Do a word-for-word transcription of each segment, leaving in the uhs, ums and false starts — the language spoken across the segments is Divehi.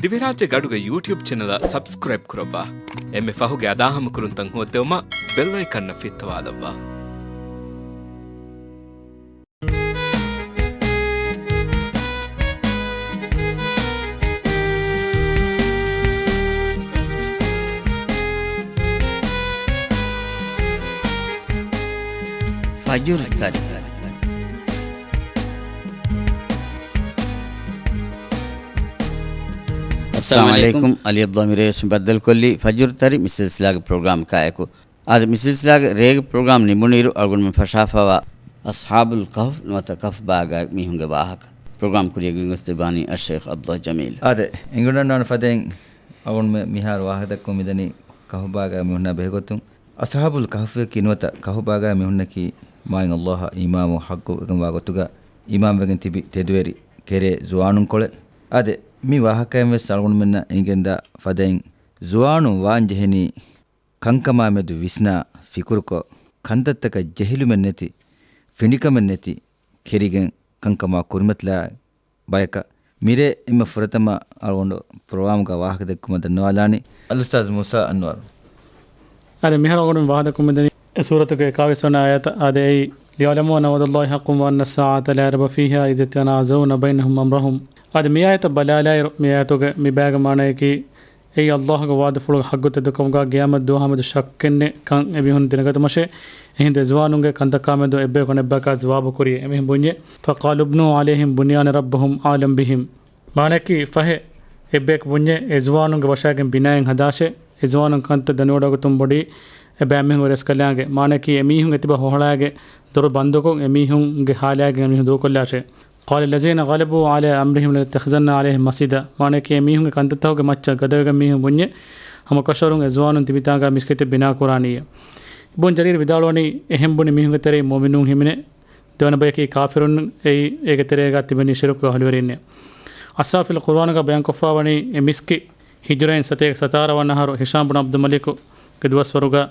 ދިވެހިރާއްޖޭގެ އަޑުގެ ޔޫޓިއުބް ޗެނަލަށް ސަބްސްކްރައިބް ކުރައްވާ. އެންމެ ފަހުގެ އަދާހަމަކުރުންތައް ހޯއްދެވުމަށް ބެލް އައިކަންއަށް ފިއްތަވާލައްވާ. ފަޖުރު ތަރި. އައްސަލާމު އަލައިކުމް. އަލީ އަބްދުﷲ މިރޭވެސް ބައްދަލުކޮށްލީ ފަޖުރު ތަރި މި ސިލްސިލާގެ ޕްރޮގްރާމް ކާއެކު. އާދެ، މި ސިލްސިލާގެ ރޭގެ ޕްރޮގްރާމް ނިމުނުއިރު އަޅުގަނޑުމެން ފަށާފަވާ އަޞްޙާބުލް ކަހްފް ނުވަތަ ކަހްފް ބާގާ މީހުންގެ ވާހަކަ. ޕްރޮގްރާމް ކުރިޔަށް ގެންގޮސްދެއްވާނީ އައްޝައިޚް އަބްދުﷲ ޖަމީލް. އާދެ، އެނގިވަޑަންނާނެ ފަދައިން އަޅުގަނޑުމެން މިހާރު ވާހަކަދައްކަމުން މިދަނީ ކަހްފް ބާގާ މީހުންނާ ބެހޭގޮތުން. އަޞްޙާބުލް ކަހްފްއަކީ ނުވަތަ ކަހްފް ބާގާ މީހުންނަކީ މާތް ﷲ އަށް އީމާންވުން ޙައްޤުވެގެންވާ ގޮތުގަ އީމާންވެގެން ތިބި ތެދުވެރި ކެރޭ ޒުވާނުންކޮޅެއް. އާދެ، މި ވާހަކައިން ވެސް އަޅުގަނޑުމެންނަށް އެނގެންދާ ފަދައިން ޒުވާނުން ވާންޖެހެނީ ކަންކަމާމެދު ވިސްނާ ފިކުރުކޮށް، ކަންތައްތަކަށް ޖެހިލުމެއް ނެތި، ފިނޑިކަމެއް ނެތި، ކެރިގެން ކަންކަމާ ކުރިމަތިލާ ބަޔަކަށް. މިރޭ އެންމެ ފުރަތަމަ އަޅުގަނޑު ޕްރޮގްރާމްގަ ވާހަކަ ދެއްކުމަށް ދަންނަވާލާނީ އަލްއުސްތާޛް މޫސާ އަންވަރު. އާދެ، މިހާރު އަޅުގަނޑު ވާހަކަ ދެއްކުމަށް ދަނީ އެ ސޫރަތުގެ އެކާވީސް ވަނަ އާޔަތަށް. އާދެ، އެއީ، لِيَعْلَمُوا أَنَّ وَعْدَ اللَّهِ حَقٌّ وَأَنَّ السَّاعَةَ لَا رَيْبَ فِيهَا إِذْ يَتَنَازَعُونَ بَيْنَهُمْ أَمْرَهُمْ. އާދެ، މި އާޔަތަށް ބަލާލާއިރު، މި އާޔަތުގެ މި ބަޔާންގެ މާނައަކީ، އެއީ ﷲގެ ވަޢުދުފުޅުގެ ޙައްޤު ތެދުކަމުގަ ޤިޔާމަތް ދުވަހާމެދު ޝައްކެއްނެތް ކަން އެމީހުން ދެނެގަތުމަށޭ. އެހިނދު އެޒުވާނުންގެ ކަންތައްކާމެދު އެއްބަޔަކު އަނެއްބަޔަކާ ޖަވާބު ކުރިޔޭ. އެމީހުން ބުންޏޭ، فَقَالُوا ابْنُوا عَلَيْهِمْ بُنْيَانًا رَبُّهُمْ أَعْلَمُ بِهِمْ. މާނައަކީ ފަހެ، އެއްބަޔަކު ބުންޏޭ، އެޒުވާނުންގެ ވަށާގެން ބިނާއެއް ހަދާށޭ. އެޒުވާނުން ކަންތައް ދަނެވޮޑިގަތުން ބޮޑީ އެބައިމީހުންގެ ރަސްކަލާނގެ. މާނައަކީ އެމީހުން އެތިބަ ހޮހޮޅާގެ ދޮރު ބަންދުކޮށް، އެމީހުންގެ ހާލާގެން އެމީހުން ދޫކޮށްލާށޭ. قَالَ الَّذِينَ غَلَبُوا عَلَى أَمْرِهِمْ لَنَتَّخِذَنَّ عَلَيْهِمْ مَسْجِدًا. މާނައަކީ އެމީހުންގެ ކަންތައްތަކުގެ މައްޗަށް ގަދަވެގެން މީހުން ބުންޏޭ، ހަމަކަށަވަރުން އެޒުވާނުން ތިބިތާނގަ މިސްކިތެއް ބިނާކުރާނީއޭ. އިބްނު ޖަރީރު ވިދާޅުވަނީ، އެހެން ބުނި މީހުންގެ ތެރެއިން މުއުމިނުން ހިމެނޭ، ދެވަނަ ބަޔަކީ ކާފިރުން، އެއީ އޭގެ ތެރޭގަ ތިބެނީ ޝިރުކުގެ އަހުލުވެރިންނޭ. އައްސާފިލް ޤުރުއާނުގަ ބަޔާންކޮށްފަވަނީ އެ މިސްކިތް ހިޖުރައިން ސަތޭކަ ސަތާރަ ވަނަ އަހަރު ހިޝާމް ބުން ޢަބްދުލް މަލިކުގެ ދުވަސްވަރުގަ،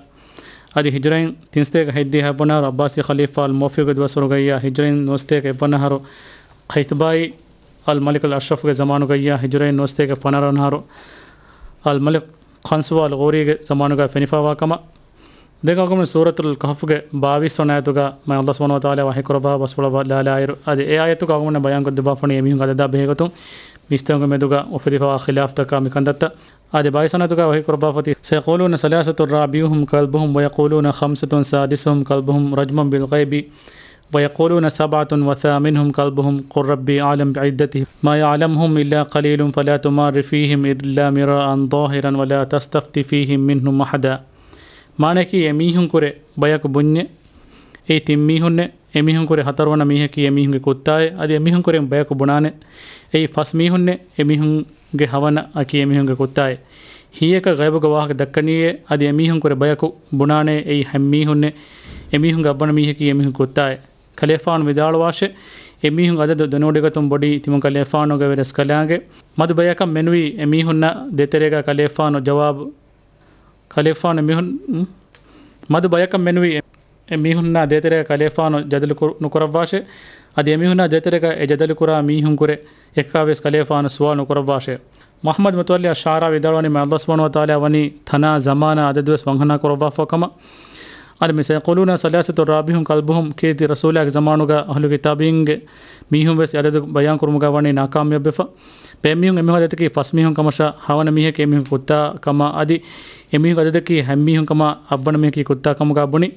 އަދި ހިޖުރައިން ތިންސަތޭކަ ހަތްދިހަ ހަތްވަނަ އަހަރު ޢައްބާސީ ޚަލީފާ އަލް މުވައްފަޤުގެ ދުވަސްވަރުގައްޔާ، ހިޖުރައިން ނުވަސަތޭކަ އެއްވަނަ އަހަރު ޤައިތުބާއީ އަލް މަލިކު އަލް އަޝްރަފުގެ ޒަމާނުގައްޔާ، ހިޖުރައިން ނުވަސަތޭކަ ފަނަރަ ވަނަ އަހަރު އަލް މަލިކު ޚަންސުވާ އަލް ޣޫރީގެ ޒަމާނުގަ ފެނިފައިވާ ކަމަށް. ދެން އަޅުގަނޑު ސޫރަތުލް ކަހްފުގެ ބާވީސް ވަނަ އާޔަތުގަ މާތް ﷲ ސުބްޙާނަހޫ ވަތަޢާލާ ވަޙީކުރައްވާ ބަސްފުޅަށް ބަލާލާއިރު، އަދި އެ އާޔަތުގަ އަޅުގަނޑު ބަޔާންކޮށްދެއްވާފަނީ އެމީހުންގެ އަދަދާ ބެހޭގޮތުން މީސްތަކުންގެ މެދުގަ އުފެދިފައިވާ ޚިލާފްތަކާ މިކަންތައްތައް. އާދެ، ބާވީސް ވަނަ އާޔަތުގަ ވަޙީކުރައްވާފައޮތީ، سَيَقُولُونَ ثَلَاثَةٌ رَابِعُهُمْ كَلْبُهُمْ وَيَقُولُونَ خَمْسَةٌ سَادِسُهُمْ كَلْبُهُمْ رَجْمًا بِالْغَيْبِ وَيَقُولُونَ سَبْعَةٌ وَثَامِنُهُمْ كَلْبُهُمْ قُل رَّبِّي أَعْلَمُ بِعِدَّتِهِمْ مَا يَعْلَمُهُمْ إِلَّا قَلِيلٌ فَلَا تُمَارِ فِيهِمْ إِلَّا مِرَاءً ظَاهِرًا وَلَا تَسْتَفْتِ فِيهِمْ مِنْهُمْ أَحَدًا. މާނައަކީ، އެމީހުންކުރެ ބަޔަކު ބުންޏެ، އެއީ ތިން މީހުންނެ، އެމީހުންކުރެ ހަތަރުވަނަ މީހަކީ އެމީހުންގެ ކުއްތާއޭ، އަދި އެމީހުންކުރެ ބަޔަކު ބުނާނެ، އެއީ ފަސް މީހުންނެ، އެމީހުންގެ ހަވަނަ އަކީ އެމީހުންގެ ކުއްތާއޭ. ހީއަކަށް ޣައިބުގެ ވާހަކަ ދައްކަނީއޭ، އަދި އެމީހުންކުރެ ބަޔަކު ބުނާނެ، އެއީ ހަތް މީހުންނެ، އެމީހުންގެ އަށްވަނަ މީހަކީ އެމީހުންގެ ކުއްތާއޭ. ކަލޭފާނު ވިދާޅުވާށޭ، އެމީހުން އަދަދު ދެނެވޮޑިގަތުން ބޮޑީ ތިމަންކަލޭފާނުގެ ރަސްކަލާނގެ. މަދު ބަޔަކަށް މެނުވީ އެމީހުންނާ ދޭތެރޭގަ ކަލޭފާނު ޖަވާބު، ކަލޭފާނު މީހުން، މަދު ބަޔަކަށް މެނުވީ އެ، އެމީހުންނާ ދޭތެރޭގަ ކަލޭފާނު ޖަދަލު ކުރު، ނުކުރައްވާށޭ. އަދި އެމީހުންނާ ދޭތެރޭގަ އެ ޖަދަލު ކުރާ މީހުންކުރެ އެކަކާވެސް ކަލޭފާނު ސުވާލު ނުކުރައްވާށޭ. މުޙައްމަދު މުތަވައްލީ އައްޝާޢިރާ ވިދާޅުވަނީ، މާތް ﷲ ސުބްޙާނަހޫ ވަތަޢާލާ ވަނީ ތަނާ ޒަމާނާ އަދަދުވެސް ވަންހަނާ ކުރައްވާފަ ކަމަށް. އަދި މި سَيَقُولُونَ ثَلَاثَةٌ رَابِعُهُمْ كَلْبُهُمْ ކީރިތި ރަސޫލާގެ ޒަމާނުގަ އަހުލު ކިތާބީންގެ މީހުން ވެސް އަދަދު ބަޔާން ކުރުމުގަ ވަނީ ނާކާމިޔާބުވެފަ. ބައެއް މީހުން އެމީހުން އަދަދަކީ ފަސް މީހުން ކަމަށާ، ހަވަނަ މީހަކީ އެމީހުން ކުއްތާ ކަމާ، އަދި އެމީހުން އަދަދަކީ ހަތް މީހުން ކަމާ، އަށްވަނަ މީހަކީ ކުއްތާ ކަމުގަ ބުނި.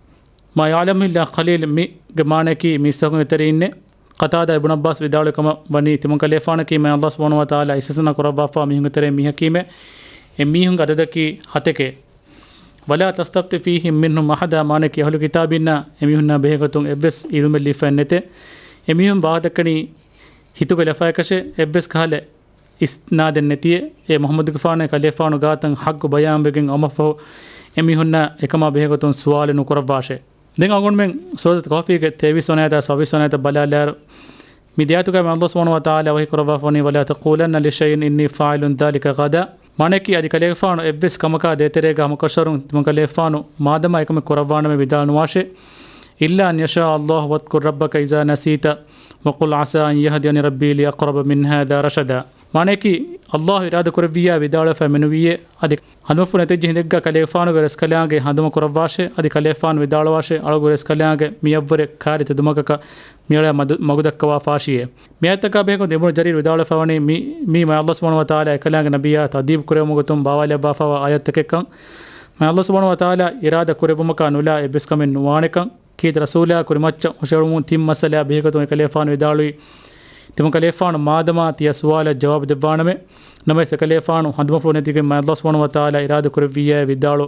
مَا يَعْلَمُهُمْ إِلَّا قَلِيلٌ، މީގެ މާނައަކީ މީސްތަކުންގެ ތެރެއިންނެއް. ޤަތާދާ އިބްނު ޢައްބާސް ވިދާޅުވި ކަމަށް ވަނީ، ތިމަންކަލޭފާނަކީ މާތް ﷲ ސުބްޙާނަހޫ ވަތަޢާލާ އިސްއިސްނާ ކުރައްވާފާ މީހުންގެ ތެރެއިން މީހަކީމޭ، އެ މީހުންގެ އަދަދަކީ ހަތެކޭ. وَلَا تَسْتَفْتِ فِيهِمْ مِنْهُمْ أَحَدًا، މާނައަކީ އަހުލު ކިތާބީންނާ އެމީހުންނާ ބެހޭގޮތުން އެއްވެސް އިލްމެއް ލިބިފައެއް ނެތޭ. އެމީހުން ވާހަކަދައްކަނީ ހިތުގެ ލަފާޔަކަށޭ، އެއްވެސް ކަހަލަ އިސްނާދެއް ނެތިއޭ. އޭ މުޙައްމަދުގެފާނޭ ކަލޭފާނު ގާތަށް ޙައްޤު ބަޔާންވެގެން އައުމަށްފަހު، އެމީހުންނާ އެކަމާ ބެހޭގޮތުން ސުވާލެއް ނުކުރައްވާށޭ. ދެން އަޅުގަނޑުމެން ސޫރަތު ކަހްފީގެ ތޭވީސް ވަނަ އާޔަތާ ސައްބީސް ވަނަ އާޔަތަށް ބަލާލާއިރު، މި ދެ އާޔަތުގައި މި ﷲ ސުބްޙާނަހޫ ވަތަޢާލާ ވަޙީ ކުރައްވާފަވަނީ، وَلَا تَقُولَنَّ لِشَيْءٍ إِنِّي فَاعِلٌ ذَٰلِكَ غَدًا. މާނައަކީ، އަދި ކަލޭގެފާނު އެއްވެސް ކަމަކާ ދޭތެރޭގަ ހަމަކަށަވަރުން ތިމަންކަލޭގެފާނު މާދަމާ އެކަމެއް ކުރައްވާނަމޭ ވިދާޅުނުވާށޭ. إِلَّا أَن يَشَاءَ اللَّهُ وَاذْكُر رَّبَّكَ إِذَا نَسِيتَ وَقُلْ عَسَىٰ أَن يَهْدِيَنِي رَبِّي لِأَقْرَبَ مِنْ هَٰذَا رَشَدًا. މާނަޔަކީ، ﷲ އިރާދަ ކުރެއްވިއްޔާ ވިދާޅުވެފައި މެނުވިއޭ، އަދި ހަނދުމަފުޅު ނެތިއްޖެ ހިނދެއްގަ ކަލޭގެފާނުގެ ރަސްކަލާނގެ ހަނދުމަ ކުރައްވާށޭ، އަދި ކަލޭގެފާނު ވިދާޅުވާށޭ، އަޅުގެ ރަސްކަލާނގެ މިއަށްވުރެ ކާރި ތެދުމަގަކަށް މިއަޅާ މަދު-، މަގުދައްކަވާފާށިއޭ. މިއާޔަތަކާ ބެހޭގޮތުން އިބްނު ޖަރީރު ވިދާޅުވެފައިވަނީ، މި، މީ މާތް ﷲ ސުބްޙާނަހޫ ވަތަޢާލާ އެކަލާނގެ ނަބިއްޔާ ތައުދީބު ކުރެވުމުގެ ގޮތުން ބާވާލައްވާފައިވާ އާޔަތްތަކެއްކަން. މާތް ﷲ ސުބްޙާނަހޫ ވަތަޢާލާ އިރާދަ ކުރެއްވުމަކާ ނުލާ އެއްވެސް ކަމެއް ނުވާނެކަން. ކީރިތި ރަސޫލާ ކުރިމައްޗަށް ހުށަހެޅުމުން ތިން މައްސަލައާ ބެހޭގޮތުން އެކަލޭގެފާނު ވިދާޅުވީ، ތިމަން ކަލޭގެފާނު މާދަމާ ތިޔަ ސުވާލަށް ޖަވާބު ދެއްވާނަމޭ. ނަމަވެސް އެކަލޭގެފާނު ހަނދުމަފުޅު ނެތިގެން މާތް ﷲ ސުބްޙާނަހޫ ވަތަޢާލާ އިރާދަ ކުރެއްވިއްޔާ ވިދާޅު،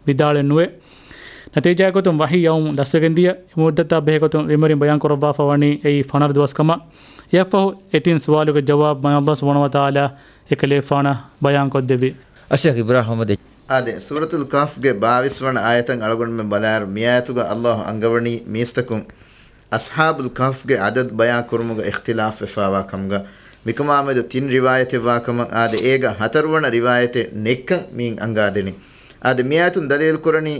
ވިދާޅެއް ނުވޭ. ނަތީޖާގެ ގޮތުން ވަޙީ އައުމުން ލަސްވެގެން ދިޔަ، އެ މުއްދަތާ ބެހޭގޮތުން ވިމަރިން ބަޔާން ކުރައްވާފަ ވަނީ އެއީ ފަނަރަ ދުވަސް ކަމަށް. އެއަށްފަހު އެ ތިން ސުވާލުގެ ޖަވާބު މާތް ﷲ ސުބްޙާނަހޫ ވަތަޢާލާ އެކަލޭގެފާނަށް ބަޔާން ކޮށްދެއްވި. އަށަކް އިބްރާހިމް އަޙްމަދު. އާދެ، ސޫރަތުލް ކަހްފްގެ ބާވީސް ވަނަ އާޔަތަށް އަޅުގަނޑުމެން ބަލާއިރު، މިއާޔަތުގަ ﷲ އަންގަވަނީ މީސްތަކުން އަޞްޙާބުލް ކަހްފްގެ އަދަދު ބަޔާން ކުރުމުގަ އިޚްތިލާފް ވެފައިވާ ކަމުގަ، މިކަމާމެދު ތިން ރިވާޔަތެއް ވާ ކަމަށް. އާދެ، އޭގަ ހަތަރުވަނަ ރިވާޔަތެއް ނެތްކަން މިއިން އަންގާދެނީ. އާދެ، މިއާޔަތުން ދަލީލު ކުރަނީ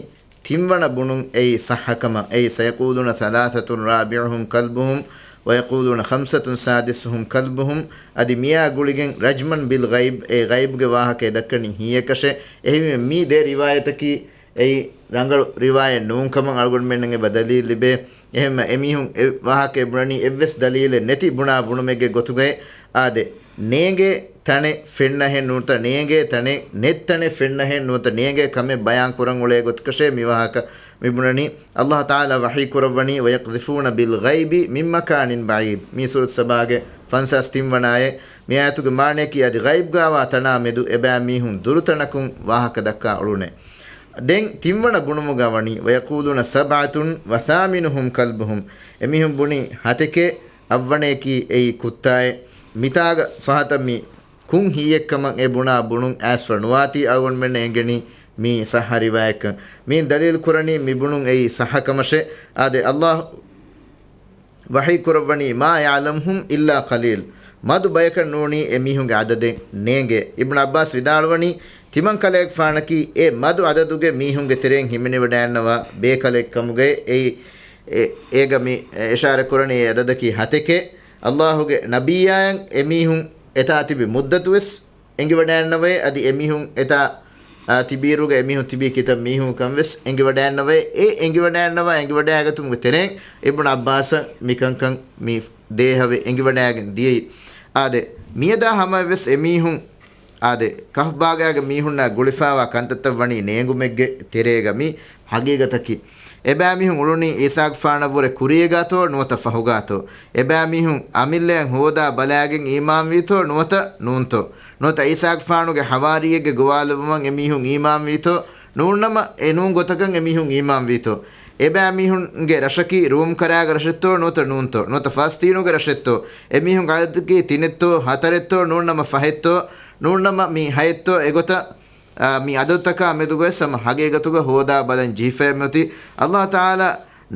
ތިންވަނަ ބުނުން އެއީ ޞައްޙަ ކަމަށް. އެއީ، سيقولون ثلاثة رابعهم كلبهم ويقولون خمسة سادسهم كلبهم، އަދި މިއާ ގުޅިގެން رجما بالغيب، އެ ޣައިބުގެ ވާހަކައެއް ދައްކަނީ ހިތްއެއްކަށެއް. އެހެންވީމަ މި ދެ ރިވާޔަތަކީ އެއީ ރަނގަޅު ރިވާޔަތް ނޫން ކަމަށް އަޅުގަނޑުމެންނަށް އެބަ ދަލީލް ލިބޭ. އެހެންމަ އެމީހުން އެ ވާހަކައެއް ބުނަނީ އެއްވެސް ދަލީލެއް ނެތި ބުނާ ބުނުމެއްގެ ގޮތުގައި. އާދެ، ނޭނގޭ ތަނެއް ފެންނަހެން ނުވަތަ ނޭނގޭ ތަނެއް، ނެތް ތަނެއް ފެންނަހެން ނުވަތަ ނޭނގޭ ކަމެއް ބަޔާން ކުރަން އުޅޭ ގޮތަކަށޭ މި ވާހަކަ މި ބުނަނީ. ﷲ ތަޢާލާ ވަޙީ ކުރައްވަނީ، ويقذفون بالغيب من مكان بعيد. މީ ސޫރަތު ސަބާގެ ފަންސާސް ތިން ވަނަ އާޔަތް. މި އާޔަތުގެ މާނަޔަކީ އަދި ޣައިބުގާވާ ތަނާ މެދު އެބައިމީހުން ދުރުތަނަކުން ވާހަކަ ދައްކާ އުޅުނޭ. ދެން ތިންވަނަ ބުނުމުގަ ވަނީ، ويقولون سبعة وثامنهم كلبهم. އެމީހުން ބުނީ ހަތެކޭ، އަށްވަނަޔަކީ އެއީ ކުއްތާއޭ. މިތާގަ ފަހަތަށް މި ކުން ހިތްއެއްކަމަށް އެ ބުނާ ބުނުން އައިސްފަ ނުވާތީ އަޅުގަނޑުމެންނަށް އެނގެނީ މީ ޞައްޙަ ރިވާޔަތްކަން. މިއިން ދަލީލު ކުރަނީ މި ބުނުން އެއީ ޞައްޙަ ކަމަށޭ. އާދެ، ﷲ ވަޙީ ކުރައްވަނީ، ما يعلمهم إلا قليل. މަދު ބަޔަކަށް ނޫނީ އެ މީހުންގެ އަދަދެއް ނޭނގޭ. އިބްނު ޢައްބާސް ވިދާޅުވަނީ، ތިމަން ކަލޭގެފާނަކީ އެ މަދު އަދަދުގެ މީހުންގެ ތެރެއިން ހިމެނިވަޑައިންނަވާ ބޭކަލެއް ކަމުގައި. އެއީ، އެ، އޭގަ މި އިޝާރަތް ކުރަނީ އެ އަދަދަކީ ހަތެކޭ. ﷲގެ ނަބިއްޔާއަށް އެ މީހުން އެތާ ތިބި މުއްދަތުވެސް އެނގިވަޑައިންނަވައޭ، އަދި އެމީހުން އެތާ، އާ، ތިބިއިރުގަ އެމީހުން ތިބީ ކިތައް މީހުން ކަން ވެސް އެނގިވަޑައިންނަވައޭ. އެ އެނގިވަޑައިންނަވާ އެނގިވަޑައިގަތުމުގެ ތެރެއިން އިބްނު ޢައްބާސަށް މިކަންކަން މި ދޭހަވެ އެނގިވަޑައިގެން ދިޔައީ. އާދެ، މިއަދާ ހަމައަށް ވެސް އެމީހުން، އާދެ، ކަހްފް ބާގާގެ މީހުންނާ ގުޅިފައިވާ ކަންތައްތައް ވަނީ ނޭނގުމެއްގެ ތެރޭގަ މި ޙަޤީޤަތަކީ. އެބައިމީހުން އުޅުނީ ޢީސާގެފާނަށްވުރެ ކުރިއެއްގާތޯ ނުވަތަ ފަހުގާތޯ؟ އެބައިމީހުން އަމިއްލައަށް ހޯދާ ބަލާގެން އީމާންވީތޯ ނުވަތަ ނޫންތޯ؟ ނުވަތަ ޢީސާގެފާނުގެ ޙަވާރީއެއްގެ ގޮވާލެއްވުމަށް އެމީހުން އީމާންވީތޯ؟ ނޫންނަމަ އެ ނޫން ގޮތަކަށް އެމީހުން އީމާންވީތޯ؟ އެބައިމީހުންގެ ރަށަކީ ރޫމްކަރާގެ ރަށެއްތޯ ނުވަތަ ނޫންތޯ؟ ނުވަތަ ފަލަސްޠީނުގެ ރަށެއްތޯ؟ އެމީހުންގެ އަދަދަކީ ތިނެއްތޯ ހަތަރެއްތޯ ނޫންނަމަ ފަހެއްތޯ؟ ނޫންނަމަ މި ހައެއްތޯ؟ އެގޮތަށް އާ، މި އަދަދުތަކާ މެދުގައި ހަމަ ޙަޤީޤަތުގަ ހޯދާ ބަލަން ޖެހިފައެއްމެއޮތީ. ﷲ ތަޢާލާ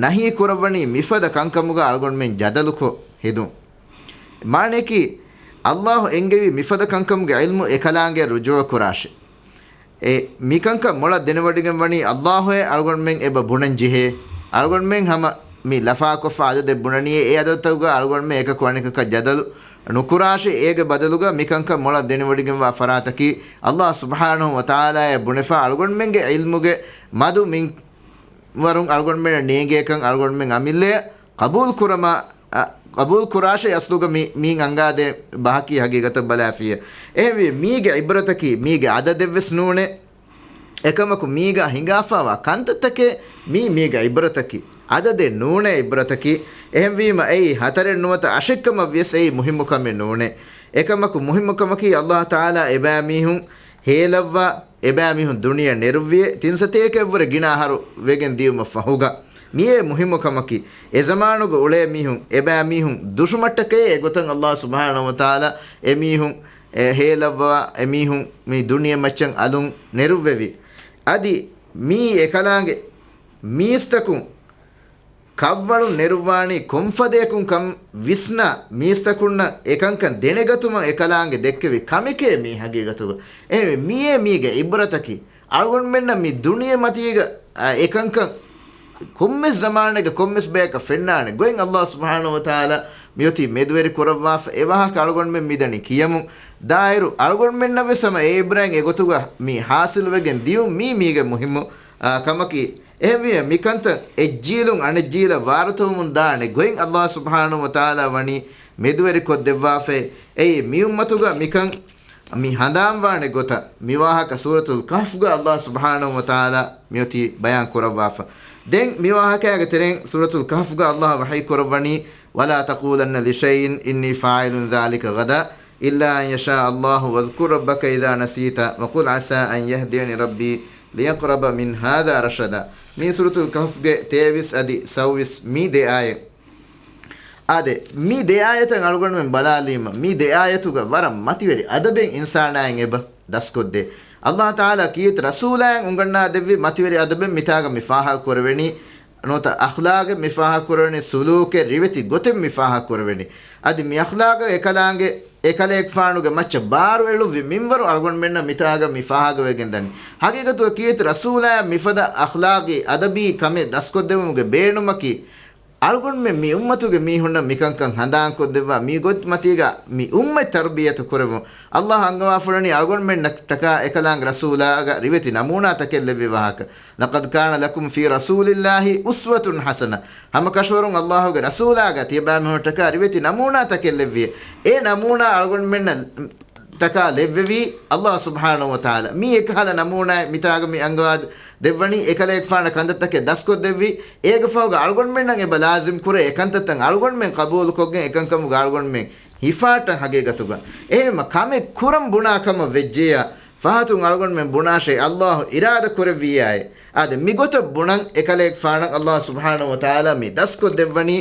ނަހީ ކުރައްވަނީ މިފަދަ ކަންކަމުގަ އަޅުގަނޑުމެން ޖަދަލުކޮށް ހެދުން. މާނަޔަކީ، ﷲ އެންގެވި މިފަދަ ކަންކަމުގެ ޢިލްމު އެކަލާނގެ ރުޖޫޢަ ކުރާށޭ. އެ މިކަންކަން މޮޅަށް ދެނެވޮޑިގެން ވަނީ ﷲއޭ އަޅުގަނޑުމެން އެބަ ބުނަން ޖެހޭ. އަޅުގަނޑުމެން ހަމަ މި ލަފާކޮށްފަ އަދަދެއް ބުނަނީ، އެ އަދަދުތަކުގަ އަޅުގަނޑުމެން އެކަކު އަނެކަކަށް ޖަދަލު ނުކުރާށި، އޭގެ ބަދަލުގަ މިކަންކަން މޮޅަށް ދެނެވޮޑިގެންވާ ފަރާތަކީ، ﷲ ސުބްޙާނަހޫ ވަތަޢާލާއޭ ބުނެފަ އަޅުގަނޑުމެންގެ ޢިލްމުގެ މަދު މިންވަރުން އަޅުގަނޑުމެންނަށް ނޭނގޭކަން އަޅުގަނޑުމެން އަމިއްލަޔަށް ޤަބޫލު ކުރަމާ، އަ، ޤަބޫލު ކުރާށޭ. އަސްލުގަ މި، މިއިން އަންގާދޭ ބަހަކީ ހަގީގަތަށް ބަލާފިޔަ. އެހެންވީ މީގެ ޢިބްރަތަކީ މީގެ އަދަދެއްވެސް ނޫނޭ. އެކަމަކު މީގަ ހިނގާފައިވާ ކަންތައްތަކޭ މީ މީގަ ޢިބްރަތަކީ. އަދަދެއް ނޫނޭ ޢިބްރަތަކީ. އެހެންވީމަ އެއީ ހަތަރެއް ނުވަތަ އަށެއްކަމަށް ވިޔަސް އެއީ މުހިއްމު ކަމެއް ނޫނޭ. އެކަމަކު މުހިއްމު ކަމަކީ ﷲ ތަޢާލާ އެބައިމީހުން ހޭލައްވާ، އެބައިމީހުން ދުނިޔެ ނެރުއްވިޔޭ، ތިން ސަތޭކައަށްވުރެ ގިނަ އަހަރު ވެގެން ދިޔުމަށް ފަހުގަ. މިއޭ މުހިއްމު ކަމަކީ. އެ ޒަމާނުގަ އުޅޭ މީހުން، އެބައިމީހުން ދުށުމަށްޓަކައޭ އެގޮތަށް ﷲ ސުބްޙާނަހޫ ވަތަޢާލާ އެމީހުން އެ ހޭލައްވާ އެމީހުން މި ދުނިޔެމައްޗަށް އަލުން ނެރުއްވެވި. އަދި މީ އެކަލާނގެ މީސްތަކުން ކަށްވަޅުން ނެރުއްވާނީ ކޮންފަދަޔަކުން ކަން ވިސްނާ މީސްތަކުންނަށް އެކަންކަން ދެނެގަތުމަށް އެކަލާނގެ ދެއްކެވި ކަމެކޭ މީ ހަގީގަތުގަ. އެހެންވެ، މިއޭ މީގެ ޢިބްރަތަކީ. އަޅުގަނޑުމެންނަށް މި ދުނިޔެމަތީގަ، އާ، އެކަންކަން ކޮންމެސް ޒަމާނެއްގަ ކޮންމެސް ބަޔަކަށް ފެންނާނެ ގޮތް ﷲ ސުބްޙާނަހޫ ވަތަޢާލާ މިއޮތީ މެދުވެރި ކުރައްވާފަ. އެ ވާހަކަ އަޅުގަނޑުމެން މިދަނީ ކިޔަމުން. ދާއިރު އަޅުގަނޑުމެންނަށް ވެސް ހަމަ އެ އިބްރާތް އެގޮތުގަ މި ހާސިލުވެގެން ދިޔުން މީ މީގެ މުހިއްމު، އާ، ކަމަކީ. އެހެންވިއްޔާ މިކަންތައް އެއްޖީލުން އަނެއްޖީލަށް ވާރުތަވަމުން ދާނެ ގޮތް އައްލާހު ސުބްޙާނަހު ވަތަޢާލާ ވަނީ މެދުވެރިކޮށްދެއްވާފައި. އެއީ މި އުއްމަތުގަ މިކަން މި ހަނދާންވާނެ ގޮތަށް މި ވާހަކަ ސޫރަތުލް ކަހްފްގަ އައްލާހު ސުބްޙާނަހު ވަތަޢާލާ މިއޮތީ ބަޔާން ކުރައްވާފަ. ދެން މި ވާހަކައިގެ ތެރެއިން ސޫރަތުލް ކަހްފްގަ އައްލާހު ވަޙީ ކުރައްވަނީ، ولا تقولن لشيء إني فاعل ذلك غدا إلا أن يشاء الله واذكر ربك إذا نسيت وقل عسى أن يهديني ربي لأقرب من هذا رشدا. މީ ސޫރަތުލް ކަހްފްގެ ތޭވީސް އަދި ސައުވީސް މި ދެ އާޔަތް. އާދެ، މި ދެ އާޔަތަށް އަޅުގަނޑުމެން ބަލާލީމަ، މި ދެ އާޔަތުގަ ވަރަށް މަތިވެރި އަދަބެއް އިންސާނާއިން އެބަ ދަސްކޮށްދޭ. އައްލާހު ތަޢާލާ ކީރިތި ރަސޫލާއަށް އުނގަންނާދެއްވި މަތިވެރި އަދަބެއް މިތާގަ މި ފާހަގަ ކުރެވެނީ، ނުވަތަ އަޚްލާގެއް މި ފާހަގަ ކުރެވެނީ، ސުލޫކެއް ރިވެތި ގޮތެއް މި ފާހަގަ ކުރެވެނީ. އަދި މި އަޚްލާގަށް އެކަލާނގެ، އެކަލޭގެފާނުގެ މައްޗަށް ބާރު އެޅުއްވި މިންވަރު އަޅުގަނޑުމެންނަށް މިތާގަ މި ފާހަގަވެގެން ދަނީ. ހަގީގަތުގަ ކީރިތި ރަސޫލާއަށް މިފަދަ އަޚްލާގީ އަދަބީ ކަމެއް ދަސްކޮށްދެވުމުގެ ބޭނުމަކީ، އަޅުގަނޑުމެން މި އުއްމަތުގެ މީހުންނަށް މިކަންކަން ހަނދާންކޮށްދެއްވާ މި ގޮތް މަތީގަ މި އުއްމަތް ތަރުބިޔަތު ކުރެވުން. އައްލާހު އަންގަވާފަ ވަނީ އަޅުގަނޑުމެންނަށްޓަކާ އެކަލާނގެ ރަސޫލާގަ ރިވެތި ނަމޫނާތަކެއް ލެއްވި ވާހަކަ. لقد كان لكم في رسول الله أسوة حسنة. ހަމަކަށަވަރުން އައްލާހުގެ ރަސޫލާގަ ތިޔަބައިމީހުންނަށްޓަކާ ރިވެތި ނަމޫނާތަކެއް ލެއްވި. އެ ނަމޫނާ އަޅުގަނޑުމެންނަށް ޓަކާ ލެއްވެވީ އައްލާހު ސުބްޙާނަހު ވަތަޢާލާ. މީ އެކަހަލަ ނަމޫނާއެއް މިތާގަ މި އަންގަވާ ދެއްވަނީ، އެކަލޭގެފާނަށް ކަންތައްތަކެއް ދަސްކޮށްދެއްވި. އޭގެ ފަހުގަ އަޅުގަނޑުމެންނަށް އެބަ ލާޒިމް ކުރޭ، އެ ކަންތައްތައް އަޅުގަނޑުމެން ޤަބޫލުކޮށްގެން އެކަންކަމުގަ އަޅުގަނޑުމެން ހިފާއްޓަން ހަގީގަތުގަ. އެހެންމަ ކަމެއް ކުރަން ބުނާ ކަމަށް ވެއްޖެޔާ، ފަހަތުން އަޅުގަނޑުމެން ބުނާށޭ، އައްލާހު އިރާދަ ކުރެއްވިއްޔާއޭ. އާދެ، މިގޮތަށް ބުނަން އެކަލޭގެފާނަށް އައްލާހު ސުބްޙާނަހު ވަތަޢާލާ މި ދަސްކޮށްދެއްވަނީ،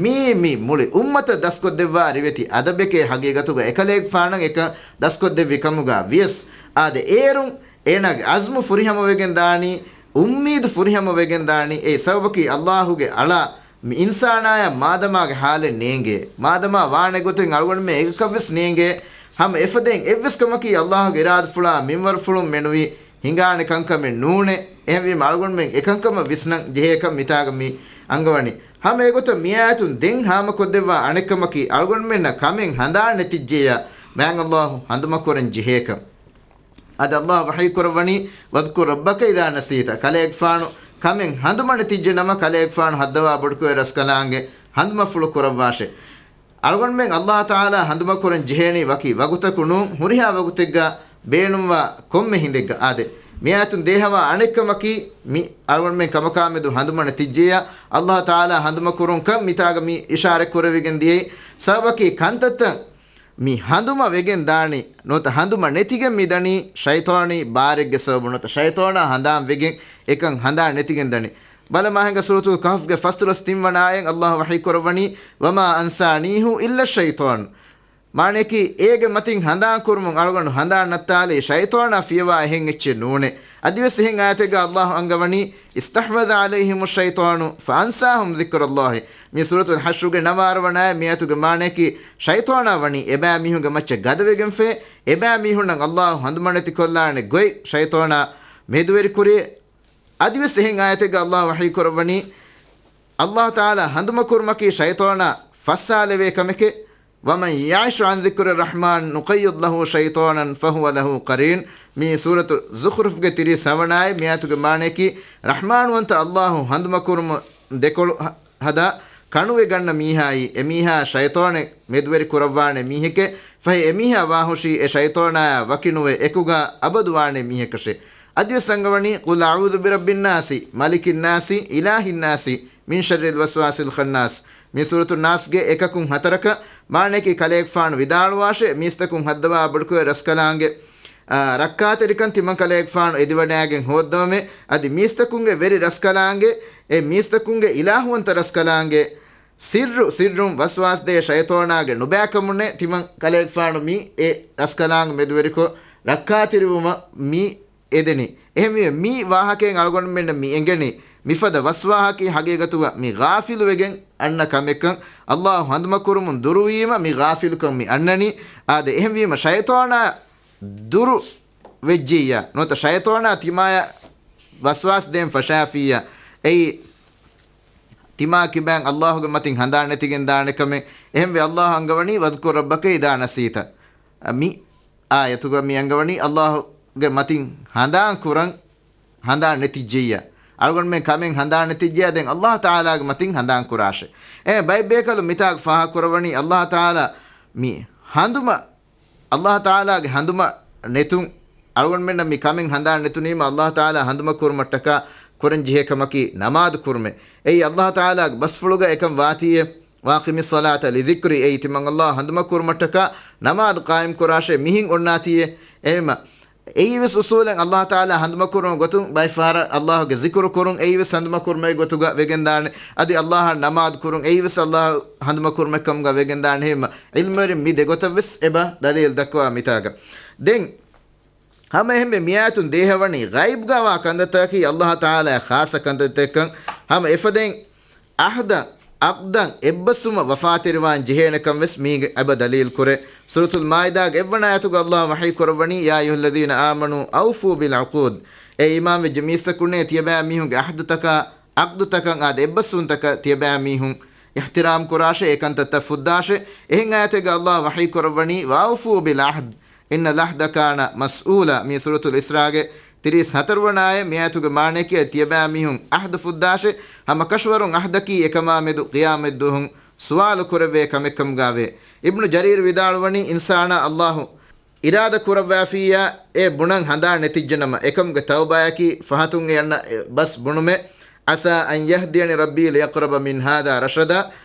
މީ، މި މުޅި އުއްމަތަށް ދަސްކޮށްދެއްވާ ރިވެތި އަދަބެކޭ. ހަގީގަތުގަ އެކަލޭގެފާނަށް އެކަން ދަސްކޮށްދެއްވި ކަމުގަ ވިޔަސް، އާދެ، އޭރުން އޭނާގެ އަޒްމު ފުރިހަމަވެގެން ދާނީ، އުއްމީދު ފުރިހަމަވެގެން ދާނީ. އެ ސަބަބަކީ އައްލާހުގެ އަޅާ މި އިންސާނާޔަށް މާދަމާގެ ހާލެއް ނޭނގޭ. މާދަމާ ވާނެ ގޮތެއް އަޅުގަނޑުމެން އެކަކަށްވެސް ނޭނގޭ. ހަމަ އެފަދައިން އެއްވެސް ކަމަކީ އައްލާހުގެ އިރާދަފުޅާ މިންވަރުފުޅުން މެނުވީ ހިނގާނެ ކަންކަމެއް ނޫނޭ. އެހެންވީމަ އަޅުގަނޑުމެން އެކަންކަމަށް ވިސްނަން ޖެހޭކަން މިތާގަ މި އަންގަވަނީ. ހަމަ އެގޮތަށް މިއާޔަތުން ދެން ހާމަކޮށްދެއްވާ އަނެއްކަމަކީ އަޅުގަނޑުމެންނަށް ކަމެއް ހަނދާން ނެތިއްޖެޔާ މާތް އައްލާހު ހަނދުމަކުރަން ޖެހޭކަން. އަދި އައްލާހު ވަޙީ ކުރައްވަނީ، "وَاذْكُر رَّبَّكَ إِذَا نَسِيتَ." ކަލޭގެފާނު ކަމެއް ހަނދުމަނެތިއްޖެ ނަމަ، ކަލޭގެފާނު ހައްދަވާ ބޮޑުކުރޭ ރަސްކަލާނގެ ހަނދުމަފުޅު ކުރައްވާށޭ. އަޅުގަނޑުމެން އައްލާހު ތަޢާލާ ހަނދުމަކުރަން ޖެހޭނީ ވަކި ވަގުތަކު ނޫން، ހުރިހާ ވަގުތެއްގަ ބޭނުންވާ ކޮންމެ ހިނދެއްގަ. އާދެ، މިއާޔަތުން ދޭހަވާ އަނެއްކަމަކީ، މި އަޅުގަނޑުމެން ކަމަކާމެދު ހަނދުމަނެތިއްޖެޔާ، އައްލާހު ތަޢާލާ ހަނދުމަކުރުންކަން މިތާގަ މި އިޝާރަތް ކުރެވިގެން ދިޔައީ. ސަބަބަކީ ކަންތައްތައް މި ހަނދުމަ ވެގެން ދާނީ، ނުވަތަ ހަނދުމަ ނެތިގެން މި ދަނީ ޝައިޠާނީ ބާރެއްގެ ސަބަބުން، ނުވަތަ ޝައިޠާނާ ހަނދާން ވެގެން އެކަން ހަނދާން ނެތިގެން ދަނީ. ބަލަ މާހެންގަ ސޫރަތުލް ކަހްފްގެ ފަސްދޮޅަސް ތިން ވަނަ އާޔަތް އައްލާހު ވަޙީ ކުރައްވަނީ، "وَمَا أَنْسَانِيهُ إِلَّا الشَّيْطَانُ." މާނަޔަކީ، އޭގެ މަތިން ހަނދާން ކުރުމުން އަޅުގަނޑު ހަނދާން ނައްތާލީ ޝައިޠާނާ ފިޔަވާ އެހެން އެއްޗެއް ނޫނޭ. އަދިވެސް އެހެން އާޔަތެއްގަ އައްލާހު އަންގަވަނީ، "اسْتَحْوَذَ عَلَيْهِمُ الشَّيْطَانُ فَأَنْسَاهُمْ ذِكْرَ اللَّهِ." މި ސޫރަތުލް ޙަޝްރުގެ ނަވާރަ ވަނަ އާޔަތް. މި އާޔަތުގެ މާނަޔަކީ، ޝައިޠާނާ ވަނީ އެބައިމީހުންގެ މައްޗަށް ގަދަވެގެންފައި، އެބައިމީހުންނަށް އައްލާހު ހަނދުމަނެތިކޮށްލާނެ ގޮތް ޝައިޠާނާ މެދުވެރިކުރި. އަދިވެސް އެހެން އާޔަތެއްގަ އައްލާހު ވަޙީ ކުރައްވަނީ، އައްލާހު ތަޢާލާ ހަނދުމަކުރުމަކީ ޝައިޠާނާ ފައްސާލެވޭ ކަމެކޭ. "وَمَنْ يَعِشْ عَنْ ذِكْرِ الرَّحْمَنِ نُقَيِّضْ لَهُ شَيْطَانًا فَهُوَ لَهُ قَرِينٌ." މީ ސޫރަތު ޒުޚްރުފްގެ ތިރީސް ހަވަނަ އާޔަތް. މި އާޔަތުގެ މާނަޔަކީ، ރަޙްމާންވަންތަ އައްލާހު ހަނދުމަކުރުމުން ދެކޮޅު ހަ-، ހަދާ ކަނުވެގަންނަ މީހާއީ، އެމީހާ ޝައިޠާނެއް މެދުވެރި ކުރައްވާނެ މީހެކޭ. ފަހެ އެމީހާ ވާހުށީ އެ ޝައިޠާނާއާ ވަކިނުވެ އެކުގާ އަބަދުވާނެ މީހަކަށޭ. އަދިވެސް އަންގަވަނީ، "قُلْ أَعُوذُ بِرَبِّ النَّاسِ، مَلِكِ النَّاسِ، إِلَٰهِ النَّاسِ، مِنْ شَرِّ الْوَسْوَاسِ الْخَنَّاسِ." މި ސޫރަތު ނާސްގެ އެކަކުން ހަތަރަކަށް. މާނަޔަކީ ކަލޭގެފާނު ވިދާޅުވާށޭ، މީސްތަކުން ހައްދަވާ ބޮޑުކުރޭ ރަސްކަލާނގެ، އާ، ރައްކާތެރިކަން ތިމަން ކަލޭގެފާނު އެދިވަޑައިގެން ހޯއްދަވަމޭ. އަދި މީސްތަކުންގެ ވެރި ރަސްކަލާނގެ، އެ މީސްތަކުންގެ އިލާހުވަންތަ ރަސްކަލާނގެ، ސިއްރު ސިއްރުން ވަސްވާސްދޭ ޝައިޠާނާގެ ނުބައިކަމުންނޭ ތިމަން ކަލޭގެފާނު މި އެ ރަސްކަލާނގެ މެދުވެރިކޮށް ރައްކާތެރިވުމަށް މި އެދެނީ. އެހެންވީމަ، މި ވާހަކައިން އަޅުގަނޑުމެންނަށް މި އެނގެނީ، މިފަދަ ވަސްވާހަކީ ހަގީގަތުގަ މި ޣާފިލުވެގެން އަންނަ ކަމެއްކަން. އައްލާހު ހަނދުމަކުރުމުން ދުރުވީމަ މި ޣާފިލުކަން މި އަންނަނީ. އާދެ، އެހެންވީމަ، ޝައިޠާނާ ދުރު ވެއްޖިއްޔާ، ނުވަތަ ޝައިޠާނާ ތިމާޔަށް ވަސްވާސް ދޭން ފަށާފިއްޔާ، އެއީ ތިމާ ކިބައިން އައްލާހުގެ މަތިން ހަނދާން ނެތިގެން ދާނެ ކަމެއް. އެހެންވެ، އައްލާހު އަންގަވަނީ، "وَاذْكُر رَّبَّكَ إِذَا نَسِيتَ." މި އާޔަތުގަ މި އަންގަވަނީ އައްލާހުގެ މަތިން ހަނދާން ކުރަން، ހަނދާން ނެތިއްޖެއްޔާ. އަޅުގަނޑުމެން ކަމެއް ހަނދާން ނެތިއްޖެޔާ ދެން އައްލާހު ތަޢާލާގެ މަތިން ހަނދާން ކުރާށޭ. އެ ބައެއް ބޭކަލުން މިތާގަ ފާހަގަ ކުރައްވަނީ އައްލާހު ތަޢާލާ މި ހަނދުމަ، އައްލާހު ތަޢާލާގެ ހަނދުމަ ނެތުން، އަޅުގަނޑުމެންނަށް މި ކަމެއް ހަނދާން ނެތުނީމަ އައްލާހު ތަޢާލާ ހަނދުމަ ކުރުމަށްޓަކާ ކުރަން ޖެހޭ ކަމަކީ ނަމާދު ކުރުމޭ. އެއީ އައްލާހު ތަޢާލާގެ ބަސްފުޅުގަ އެކަން ވާތީއޭ. وَأَقِمِ الصَّلَاةَ لِذِكْرِي، އެއީ ތިމަން އައްލާހު ހަނދުމަ ކުރުމަށްޓަކާ ނަމާދު ޤާއިމް ކުރާށޭ، މިހެން އޮންނާތީއޭ. އެހެންމަ އެއީވެސް އުސޫލެއް އައްލާހު ތަޢާލާ ހަނދުމަ ކުރުމަށް ގޮތުން ބައެއް ފަހަރަށް އައްލާހުގެ ޒިކުރު ކުރުން އެއީވެސް ހަނދުމަ ކުރުމެއް ގޮތުގަ ވެގެންދާނެ. އަދި އައްލާހަށް ނަމާދު ކުރުން އެއީވެސް އައްލާހު ހަނދުމަ ކުރުމެއް ކަމުގަ ވެގެންދާނެ. އެހެންމަ ޢިލްމުވެރިން މި ދެގޮތަށްވެސް އެބަ ދަލީލް ދައްކަވާ މިތާގަ. ދެން ހަމަ އެހެންމެ މިއާޔަތުން ދޭހަވަނީ ޣައިބްގަ ވާ ކަންތައްތަކަކީ އައްލާހު ތަޢާލާ ޚާއްޞަ ކަންތައްތަކަކަން. ހަމަ އެފަދައިން އަހްދަށް، ޢަޤްދަށް އެއްބަސްވުމަށް ވަފާތެރިވާން ޖެހޭނެކަން ވެސް މީގެ އެބަ ދަލީލް ކުރޭ. ސޫރަތުލް މާއިދާގެ އެއްވަނަ އާޔަތުގަ އައްލާހު ވަޙީ ކުރައްވަނީ، يَا أَيُّهَا الَّذِينَ آمَنُوا أَوْفُوا بِالْعُقُودِ. އޭ އީމާންވެއްޖެ މީސްތަކުންނޭ، ތިޔަބައިމީހުންގެ އަހްދުތަކާ، ޢަޤްދުތަކަށް އާދެ، އެއްބަސްވުންތަކަށް ތިޔަބައިމީހުން އިޙްތިރާމް ކުރާށޭ، އެކަންތައްތައް ފުއްދާށޭ. އެހެން އާޔަތެއްގަ އައްލާހު ވަޙީ ކުރައްވަނީ، وَأَوْفُوا بِالْعَهْدِ إِنَّ الْعَهْدَ كَانَ مَسْئُولًا. މީ ސޫރަތުލް އިސްރާގެ ތިރީސް ހަތަރު ވަނަ އާޔަތް. މި އާޔަތުގެ މާނަޔަކީ ތިޔަބައިމީހުން އަހްދު ފުއްދާށޭ، ހަމަކަށަވަރުން އަހްދަކީ އެކަމާމެދު ޤިޔާމަތްދުވަހުން ސުވާލު ކުރެވޭ ކަމެއްކަމުގައެވެ. އިބްނު ޖަރީރު ވިދާޅުވަނީ، އިންސާނާ އައްލާހު އިރާދަ ކުރައްވާފިއްޔާ އެ ބުނަން ހަނދާން ނެތިއްޖެނަމަ، އެކަމުގެ ތައުބާއަކީ ފަހަތުން އެ އަންނަ ބަސް ބުނުމެއް، عَسَىٰ أَنْ يَهْدِيَنِي رَبِّي لِأَقْرَبَ مِنْ هَٰذَا رَشَدًا.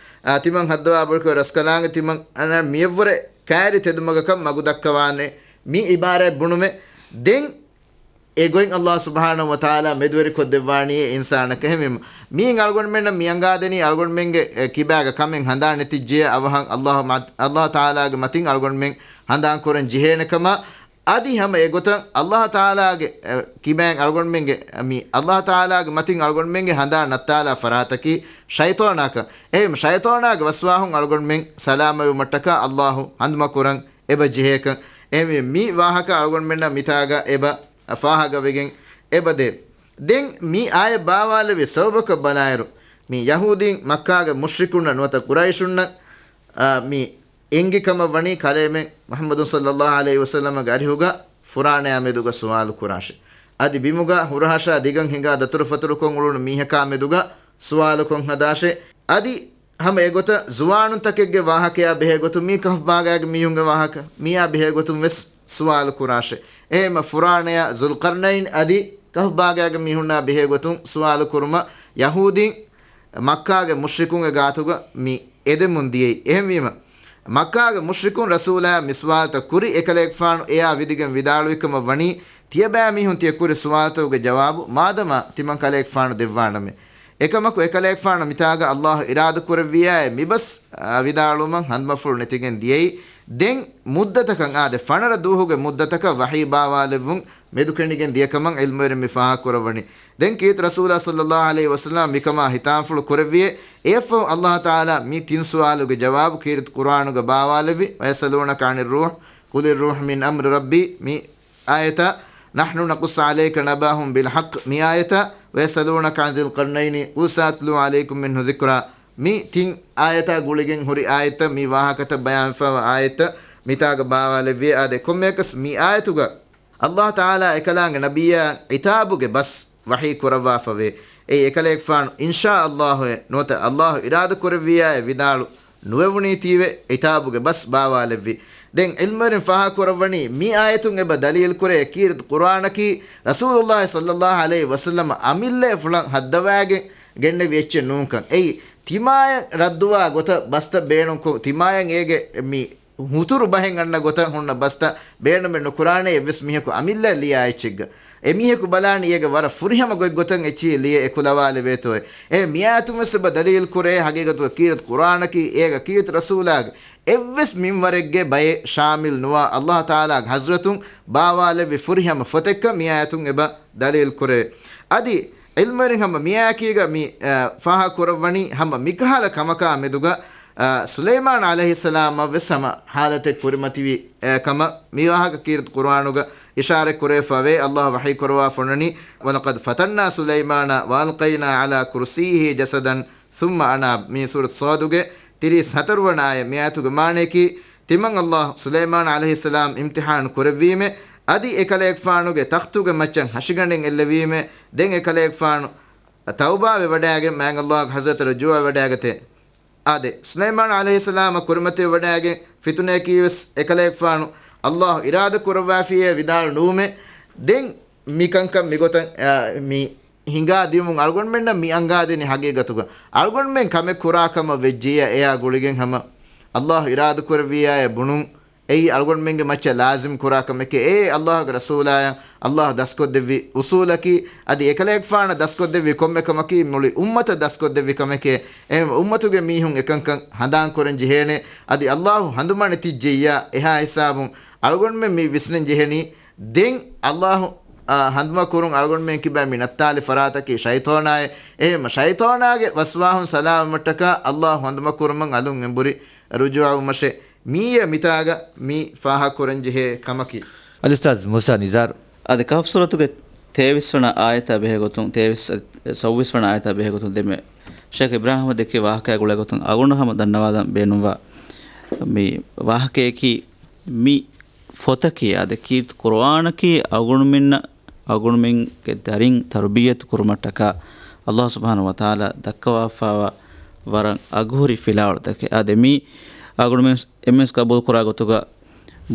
އާ، ތިމަން ހައްދަވާ ބޮޑުކޮށް ރަސްކަލާނގެ ތިމަން އަންނަ މިޔަށްވުރެ ކައިރި ތެދުމަގަކަށް މަގު ދައްކަވާނެ. މި އިބާރާތް ބުނުމެއް. ދެން އެ ގޮތް އައްލާހު ސުބްޙާނަހު ވަ ތަޢާލާ މެދުވެރިކޮށްދެއްވާނީ އެ އިންސާނަކަށް. އެހެންވީމަ، މިއިން އަޅުގަނޑުމެންނަށް މި އަންގާދެނީ އަޅުގަނޑުމެންގެ، އެ، ކިބާގަ ކަމެއް ހަނދާން ނެތިއްޖެޔާ އަވަހަށް އައްލާހު މަ-، އައްލާހު ތަޢާލާގެ މަތިން އަޅުގަނޑުމެން ހަނދާން ކުރަން ޖެހޭނެ ކަމަށް. އަދި ހަމަ އެގޮތަށް އައްލާހު ތަޢާލާގެ، އެ، ކިބައިން އަޅުގަނޑުމެންގެ، މި އައްލާހު ތަޢާލާގެ މަތިން އަޅުގަނޑުމެންގެ ހަނދާން ނައްތާލާ ފަރާތަކީ ޝައިޠާނާކަށް. އެހެން ޝައިޠާނާގެ ވަސްވާހުން އަޅުގަނޑުމެން ސަލާމަތްވުމަށްޓަކާ އައްލާހު ހަނދުމަކުރަން އެބަ ޖެހޭކަން. އެހެންވެ، މި ވާހަކަ އަޅުގަނޑުމެންނަށް މިތާގަ އެބަ ފާހަގަވެގެން އެބަދޭ. ދެން މި އާޔަތް ބާވާލެވި ސަބަބަކަށް ބަލާއިރު، މި ޔަހޫދީން މައްކާގެ މުޝްރިކުންނަށް ނުވަތަ ޤުރައިޝުންނަށް، އާ، މި އެނގި ކަމަށް ވަނީ ކަލޭމެން މުޙައްމަދު ޞައްލައްލާހު ޢަލައިހި ވަސައްލަމަގެ އަރިހުގަ ފުރާނަޔާ މެދުގަ ސުވާލު ކުރާށޭ. އަދި ބިމުގަ ހުރަހަށާ ދިގަން ހިނގާ ދަތުރުފަތުރުކޮށް އުޅުނު މީހަކާ މެދުގަ ސުވާލުކޮށް ހަދާށޭ. އަދި ހަމަ އެގޮތަށް ޒުވާނުންތަކެއްގެ ވާހަކަޔާ ބެހޭ ގޮތުން މީ ކަހަފް ބާގާގެ މީހުންގެ ވާހަކަ މީއާ ބެހޭ ގޮތުން ވެސް ސުވާލު ކުރާށޭ. އެހެންމަ ފުރާނަޔާ ޒުލްޤަރްނައިން އަދި ކަހަފް ބާގާގެ މީހުންނާ ބެހޭ ގޮތުން ސުވާލު ކުރުމަށް ޔަހޫދީން މައްކާގެ މުޝްރިކުންގެ ގާތުގަ މި އެދެމުން ދިޔައީ. އެހެންވީމަ، މައްކާގެ މުޝްރިކުން ރަސޫލާ މި ސުވާލުތައް ކުރި އެކަލޭގެފާނު އެޔާ ވިދިގެން ވިދާޅުވިކަމަށް ވަނީ، ތިޔަބައިމީހުން ތިޔަ ކުރި ސުވާލުތަކުގެ ޖަވާބު މާދަމާ ތިމަން ކަލޭގެފާނު ދެއްވާނަމޭ. އެކަމަކު އެކަލޭގެފާނު މިތާގަ އައްލާހު އިރާދަ ކުރެއްވިޔާއޭ މިބަސް، އާ، ވިދާޅުވުމަށް ހަނދުމަފުޅު ނެތިގެން ދިޔައީ. ދެން މުއްދަތަކަށް އާދެ، ފަނަރަ ދުވަހުގެ މުއްދަތަކަށް ވަޙީ ބާވާލެއްވުން މެދުކެނޑިގެން ދިޔަކަމަށް ޢިލްމުވެރިން މި ފާހަގަކުރައްވަނީ. ދެން ކީރިތި ރަސޫލާ ޞައްލައްލާހު ޢަލައިހި ވަސައްލަމަ މިކަމާ ހިތާމަފުޅު ކުރެއްވިއޭ. އެއަށްފަހު އައްލާހު ތަޢާލާ މި ތިން ސުވާލުގެ ޖަވާބު ކީރިތި ޤުރުއާނުގަ ބާވާލެއްވި، وَيَسْأَلُونَكَ عَنِ الرُّوحِ قُلِ الرُّوحُ مِنْ أَمْرِ رَبِّي މި އާޔަތާ، نَحْنُ نَقُصُّ عَلَيْكَ نَبَأَهُمْ بِالْحَقِّ މި އާޔަތާ، وَيَسْأَلُونَكَ عَنِ ذِي الْقَرْنَيْنِ قُلْ سَأَتْلُو عَلَيْكُم مِّنْهُ ذِكْرًا މި ތިން އާޔަތާ ގުޅިގެން ހުރި އާޔަތްތައް، މި ވާހަކަތައް ބަޔާންވެފައިވާ އާޔަތްތައް މިތާގަ ބާވާލެއްވި. އާދެ، ކޮންމެއަކަސް މި އާޔަތުގަ އައްލާހު ތަޢާލާ އެކަލާނގެ ނަބިއްޔާ ޢިތާބުގެ ބަސް ވަޙީ ކުރައްވާފަވޭ. އެއީ އެކަލޭގެފާނު އިންޝާ އައްލާހުއޭ ނުވަތަ އައްލާހު އިރާދަ ކުރެއްވިޔާއޭ ވިދާޅު ނުވެވުނީތީވެ ޢިތާބުގެ ބަސް ބާވާލެއްވި. ދެން ޢިލްމުވެރިން ފާހަގަކުރައްވަނީ މި އާޔަތުން އެބަ ދަލީލްކުރޭ ކީރިތި ޤުރުއާނަކީ ރަސޫލުއްލާހި ޞައްލައްލާހު ޢަލައިހި ވަސައްލަމަ އަމިއްލައަށް ފުޅަށް ހައްދަވާގެން ގެންނެވި އެއްޗެއް ނޫންކަން. އެއީ ތިމާޔަށް ރައްދުވާ ގޮތަށް ބަސްތައް ބޭނުންކޮށް، ތިމާޔަށް އޭގެ މި ހުތުރު ބަހެއް އަންނަ ގޮތަށް ހުންނަ ބަސްތައް ބޭނުމެއް ނުކުރާނެ އެއްވެސް މީހަކު އަމިއްލައަށް ލިޔާ އެއްޗެއްގަ. އެ މީހަކު ބަލާނީ އޭގެ ވަރަށް ފުރިހަމަ ގޮތްގޮތަށް އެއްޗިހި ލިޔެ އެ ކުލަވާލެވޭތޯއޭ. އެ މިއާޔަތުން ވެސް އެބަ ދަލީލް ކުރޭ ހަގީގަތުގަ ކީރިތި ޤުރުއާނަކީ އޭގަ ކީރިތި ރަސޫލާގެ އެއްވެސް މިންވަރެއްގެ ބައެއް ޝާމިލް ނުވާ، އައްލާހު ތަޢާލާގެ ޙަޟްރަތުން ބާވާލެއްވި ފުރިހަމަ ފޮތެއްކަން މިއާޔަތުން އެބަ ދަލީލް ކުރެވޭ. އަދި ޢިލްމުވެރިން ހަމަ މިއާޔަތީގަ މި، އަ، ފާހަގަ ކުރައްވަނީ ހަމަ މިކަހަލަ ކަމަކާ މެދުގަ، އަ، ސުލައިމާނު ޢަލައިހިއްސަލާމަށް ވެސް ހަމަ ޙާލަތެއް ކުރިމަތިވި، އަ، ކަމަށް މި ވާހަކަ ކީރިތި ޤުރުއާނުގަ އިޝާރަތް ކުރެވިފަވޭ. އައްލާހު ވަޙީ ކުރައްވާފަ އޮންނަނީ، وَلَقَدْ فَتَنَّا سُلَيْمَانَ وَأَلْقَيْنَا عَلَىٰ كُرْسِيِّهِ جَسَدًا ثُمَّ أَنَابَ މި ސޫރަތު ޞައްދުގެ ތިރީސް ހަތަރު ވަނަ އާޔަތް. މިއާޔަތުގެ މާނަޔަކީ، ތިމަން އައްލާހު ސުލައިމާނު ޢަލައިހިއްސަލާމް އިމްތިޙާނު ކުރެއްވީމޭ، އަދި އެކަލޭގެފާނުގެ ތަޚްތުގެ މައްޗަށް ހަށިގަނޑެއް އެއްލެވީމޭ، ދެން އެކަލޭގެފާނު ތައުބާވެ ވަޑައިގެން މާތް އައްލާހުގެ ޙަޟްރަތަށް ރުޖޫޢަވެވަޑައިގަތޭ. އާދެ، ސުލައިމާނު ޢަލައިހިއްސަލާމަށް ކުރިމަތިވެވަޑައިގެން ފިތުނަޔަކީވެސް އެކަލޭގެފާނު އައްލާހު އިރާދަ ކުރައްވާފިއޭ ވިދާޅު ނުވުމޭ، ދެން މިކަންކަން މިގޮތަށް، އާ، މި ހިނގާ ދިޔުމުން އަޅުގަނޑުމެންނަށް މި އަންގާދެނީ ހަގީގަތުގަ އަޅުގަނޑުމެން ކަމެއް ކުރާ ކަމަށް ވެއްޖިއްޔާ އެއާ ގުޅިގެން ހަމަ އައްލާހު އިރާދަ ކުރެއްވިއްޔާ އޭ ބުނުން، އެއީ އަޅުގަނޑުމެންގެ މައްޗަށް ލާޒިމް ކުރާ ކަމެކޭ. އެއީ އައްލާހުގެ ރަސޫލާއަށް އައްލާހު ދަސްކޮށްދެއްވި އުސޫލަކީ، އަދި އެކަލޭގެފާނަށް ދަސްކޮށްދެއްވި ކޮންމެ ކަމަކީ މުޅި އުއްމަތަށް ދަސްކޮށްދެއްވި ކަމެކޭ. އެހެން އުއްމަތުގެ މީހުން އެކަންކަން ހަނދާންކުރަން ޖެހޭނެ. އަދި އައްލާހު ހަނދުމަނެތިއްޖެއްޔާ އެހާ ހިސާބުން އަޅުގަނޑުމެން މި ވިސްނަން ޖެހެނީ، ދެން އައްލާހު، އާ، ހަނދުމަކުރުން އަޅުގަނޑުމެން ކިބައި މި ނައްތާލި ފަރާތަކީ ޝައިޠާނާއޭ. އެހެންމަ ޝައިޠާނާގެ ވަސްވާހުން ސަލާމަތްވުމަށްޓަކާ އައްލާހު ހަނދުމަކުރުމަށް އަލުން އެނބުރި ރުޖޫޢަވުމަށޭ. މިއީ މިތާގަ މި ފާހަގަކުރަންޖެހޭ ކަމަކީ. އަލްއުސްތާޛް މޫސާ ނިޒާރު. އަދި ކަހްފު ސޫރަތުގެ ތޭވީސް ވަނަ އާޔަތާ ބެހޭގޮތުން، ތޭވީސް، ސައްބީސް ވަނަ އާޔަތާ ބެހޭގޮތުން ދެންމެ ޝޭޚް އިބްރާހިމް ދެއްކި ވާހަކައާ ގުޅޭގޮތުން އަޅުގަނޑު ހަމަ ދަންނަވާލަން ބޭނުންވާ މި ވާހަކަޔަކީ، މި ފޮތަކީ އާދެ، ކީރިތި ޤުރުއާނަކީ އަޅުގަނޑުމެންނަށް އަޅުގަނޑުމެންގެ ދަރިން ތަރުބިއްޔަތު ކުރުމަށްޓަކާ އައްލާހު ސުބްޙާނަހު ވަތަޢާލާ ދައްކަވާފައިވާ ވަރަށް އަގުހުރި ފިލާވަޅުތަކެއް. އާދެ، މީ އަޅުގަނޑުމެން އެންމެން ޤަބޫލުކުރާ ގޮތުގަ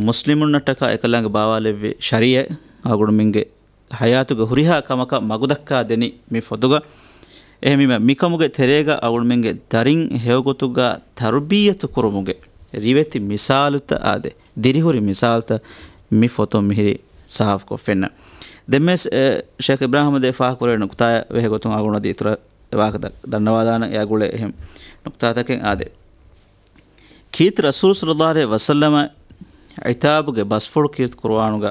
މުސްލިމުންނަށްޓަކާ އެކަލާނގެ ބާވާލެއްވި ޝަރީޢަތް އަޅުގަނޑުމެންގެ ޙަޔާތުގެ ހުރިހާ ކަމަކަށް މަގުދައްކާ ދެނީ މި ފޮތުގަ. އެހެންވީމަ، މިކަމުގެ ތެރޭގަ އަޅުގަނޑުމެންގެ ދަރިން ހެޔޮގޮތުގަ ތަރުބިއްޔަތު ކުރުމުގެ ރިވެތި މިސާލުތައް އާދެ، ދިރިހުރި މިސާލުތައް މި ފޮތުން މިހިރީ ސާފުކޮށް ފެންނަ. ދެންމެސް، އެ، ޝޭޚް އިބްރާހިމް ދޭ ފާހަގަކުރެވޭ ނުކުތާއާ ބެހޭގޮތުން އަޅުގަނޑު އަދި އިތުރަށް ވާހަކަ ދަ-، ދަންނަވާލާނަން. އެއާ ގުޅޭ އެހެން ނުކުތާތަކެއް އާދެ. ކީރިތި ރަސޫލު ޞައްލައްލާހު ޢަލައިހި ވަސައްލަމަ ޢިތާބުގެ ބަސްފުޅު ކީރިތި ޤުރުއާނުގަ